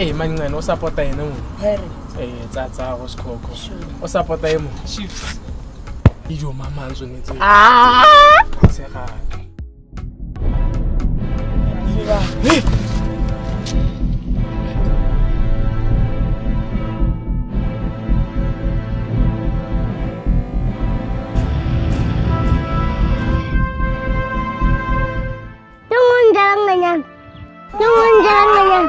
Ee, manncane o support-a ene mo. Pirates. Ee, tsa tsa go sekhokho. Sure. O support-a e mo. Chiefs. Ijo mama tsone tse. Ah! Tshegane. Hey! Tunggu jalan ganyan. Tunggu jalan ganyan.